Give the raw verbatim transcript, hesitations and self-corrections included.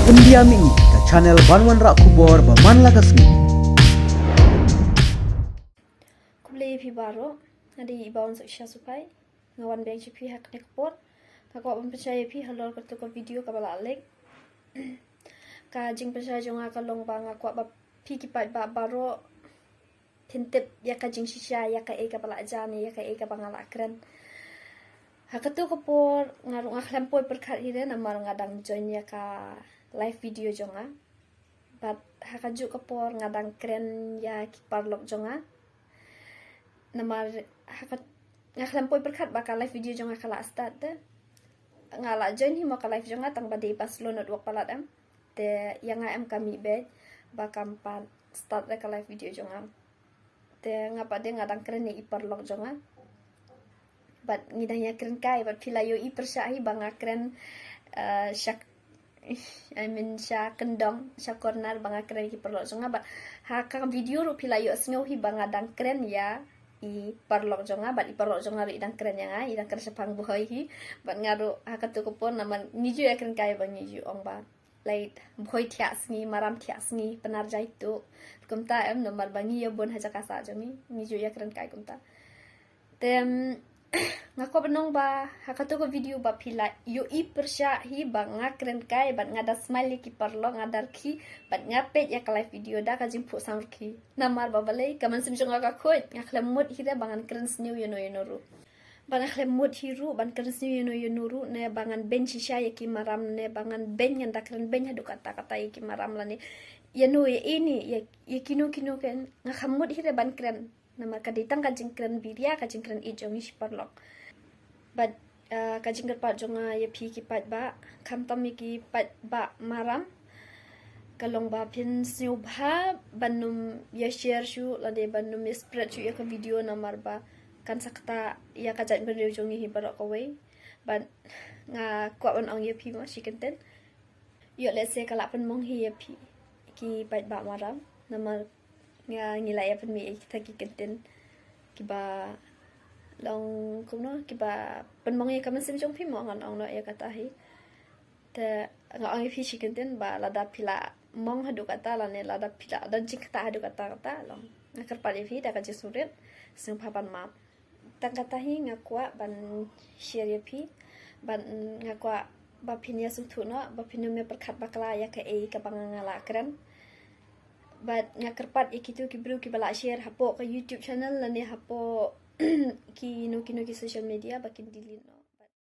India Mini, ka channel ban wanrah khubor ba man la ka sngi. Khublei ïa phi baroh, nga dei i Bawan Sukshia Supai, nga wan biang sha phi ha kane ka por. Nga kwah ban pynshai ïa phi halor katu ka video kaba la leh. Ka jingpynshai jong nga ka long ba nga kwah ba phi ki paidbah baroh phin tip ïa ka jingshisha, ïa kaei kaba la jan, ïa kaei kaba nga la kren. Ha katu ka por nga ruh nga khlem poi pyrkhat hi re namar nga dang join ïa ka live video jong nga. Bad ha kajuh ka por nga dang kren ïa ki paralok jong nga. Namar ha ka, nga khlem poi pyrkhat ba ka live video jong nga ka la start te. Nga la join hi mo ka live jong nga tang ba dei ba slow network palat em. Te ïa nga em ka mih beit ba kam pat start re ka live video jong nga. Te nga pat de nga dang kren ïa i paralok jong nga. Bad ngi dang ïa kren kai bad phi la ïohi pyrshah hi ba nga kren, eh, sha, I mean sha kyndong, sha corner ba nga kren ïa ki paralok jong nga bad ha ka video ruh phi la ïohsngew hi ba nga dang kren ïa i paralok jong nga bad i paralok jong nga ruh i dang kren ïa nga, i dang kren shaphang Bhoi hi. Bad nga ruh ha katu ka por namar ngi ju ïa kren kai ba ngi ju ong ba lait Bhoi thiah sngi, Maram thiah sngi, Pnar jai tuh. Kumta em namar ba ngi ïa bun ha jaka sah jong ngi, ngi ju ïa kren kai kumta. Te nga kwah ban ong ba ha katu ka video ba phi la ïohi pyrshah hi ba nga kren kai bad nga da smile ïa ki paralok, nga da rkhie bad nga peit ïa ka live video da ka jingphuh samrkhie. Namar ba balei ka mynsiem jong nga ka khuid, nga khlem mut hi re ba ngan kren sniew ïano ïano ruh. Ba nga khlem mut hi ruh ban kren sniew ïano ïano ruh ne ba ngan beiñ shisha ïa ki Maram ne ba ngan beiñ, ngan da kren beiñ haduh katta katta ïa ki Maram lane ïano ïa ini ïa, ïa kino kino ken, nga khlem mut hi re ban kren. Namar ka dei tang ka jingkren biria, ka jingkren ïeit jong ngi shi paralok. Bad, eh, ka jingkyrpad jong nga ïa phi ki paidbah, khamtam ïa ki paidbah Maram, ka long ba phin sngewbha ban ym ïa share shuh lane ban ym ïa spread shuh ïa ka video namar ba kan sa ktah ïa ka jaitbynriew jong ngi hi baroh kawei. Bad nga kwah ban ong ïa phi mo shi kyntien. Ïoh lehse ka la pynmong hi ïa phi ki paidbah Maram namar nga, ngi la ïa pynmih ïa kita ki kyntien kiba long kumno, kiba pynmong ïa ka mynsiem jong phi mo, ngan ong noh ïa kata hi. Te nga ong ïa phi shi kyntien ba lada phi la mong haduh katta lane lada phi la don jingktah haduh katta katta, long nga kyrpad ïa phi da ka jingsngewrit, sngewbha ban map. Tang kata hi nga kwah ban share ïa phi, ban, nga kwah ba phin ïa sngewthuh noh, ba phin ym ïa pyrkhat bakla ïa kaei kaba nga, nga la kren. Bad nga kyrpad ïa kito ki briew kiba la share hapoh ka YouTube channel lane hapoh kino kino ki social media ba kin delete noh.